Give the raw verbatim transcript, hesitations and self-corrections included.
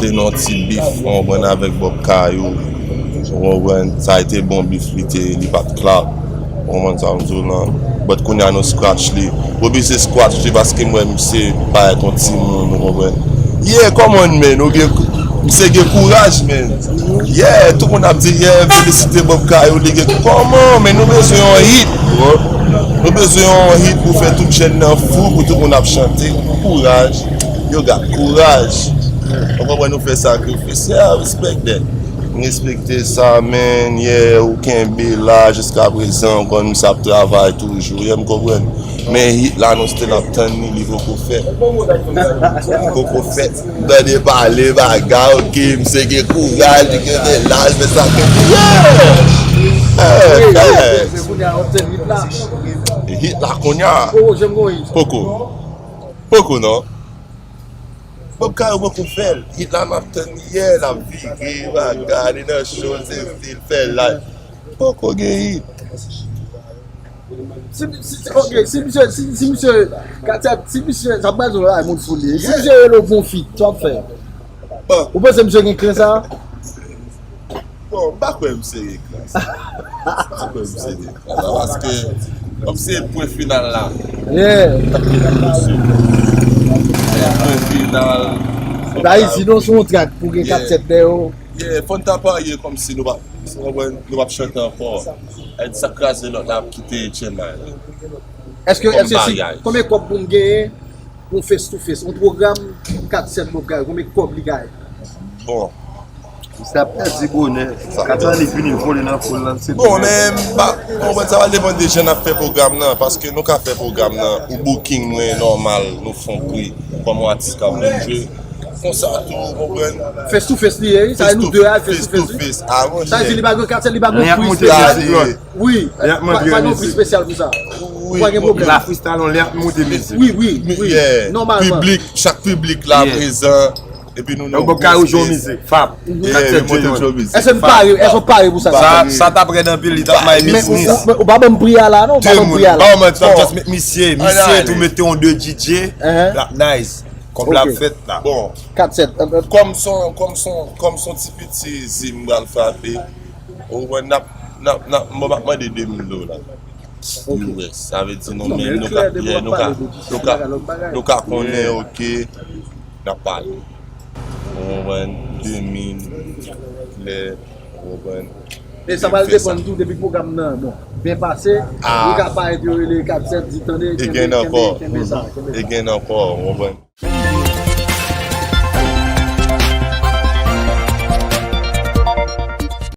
Te nan ti bif, ou konprann, avèk Bob Kayou. Ou konprann, sa a te bon bif, li te, li pa t klap. Ou konprann sa m di w lan? But kounye a nou scratch li. Oblije scratch li paske m wè misye parèt yon timoun, ou konprann. Yeah, come on, man. Ou gen, misye gen kouraj, man. Yeah, tout moun ap di, yeah, felisite Bob Kayou, li gen, come on, man, nou bezwen yon hit, bro. Nou bezwen yon hit pou fè tout jèn nan fou, pou tout moun ap chante. Kouraj. Yo got kouraj. Ou konprann, nou fè sakrifis. Yeah, I respect that. M respekte sa, man. Yeah, ou kenbe la jiska prezan, ou konn misye ap travay toujou. Yeah, m konprann. Men hit la, nou still ap tann li, li poko fèt. Li poko fèt. Tande pale bagay, ok, misye gen kouraj, li kenbe laj, men sa ke. Yeah! Yeah, yeah. Hit la kounye a. Poko. Poko non. Bob Kayou poko fè l. Hit la m ap tann li yè, l ap vire, bagay, li nan show, se, se l fè live. Poko gen hit. Si, si, ok, si misye, si, si misye, Katyèt, si misye, sa pral di w la, moun fou li. Si misye rele w pou yon feat, sa w ap fè? Bon. Ou panse misye gen kren sa? Bon, m pa kwè misye gen kren sa. M pa kwè misye gen kren sa, paske, kòm se pwen final la. Yeah. Pwen final. Dayiti, non, se yon trak pou gen Katyèt dèyè w. Yeah, fò n ta parye kòmsi nou pa, nou p ap chante ankò. Èd sa kraze lòt la ap kite Chennai la. Èske, èske si, konbyen kòb pou m genyen pou face to face? Yon pwogram kat sèt Bob Kayou, konbyen kòb li gaye? Bon. Misye ap pèdi bonè. Kat sèt li fini vole nan foul lan, se bon, men m pa, bon, sa va depann de jan n ap fè pwogram nan, paske nou ka fè pwogram nan, ou booking mwen nòmal, nou fè yon pri, kòm yon atis k ap vin jwe. Konsa tou, ou konprann? Face to face li ye, wi. Sa e nou de a, face to face, wi. Sa vle di li pa gen kat sèt, li pa gen pri espesyal. Wi, pa gen pri espesyal pou sa. Wi, pa gen pwoblèm. La freestyle, lè ap monte mizik. Wi, wi, wi. Nòmalman. Piblik, chak piblik la prezan. Epi nou, nou Bob Kayou jwe mizik. Fab. Èske n pare, èske w pare pou sa? Sa, sa t ap rèd anpil, li t ap may biznis. Ou pa ban m pri a la, non? Ou pa ban m pri a la. Ba w manti, n ap just met misye, misye tou mete yon de D J, l ap nice. Kòb la ap fèt la. Bon. Kat sèt. Kòm son, kòm son, kòm son ti piti zi m pral frape. Ou wè, n ap, n ap, n ap, mwen p ap mande de mil dola. U S. Sa vle di nou menm, nou ka, yeah, nou ka, nou ka, nou ka konnen, ok, n ap pale. Ou konprann? De mil, lè, ou konprann? E sa pral depann tou depi pwogram nan, bon, byen pase, yo ka parèt, yo rele kat sèt, di, tande, kenbe, kenbe, kenbe sa, kenbe sa. E gen ankò, ou konprann?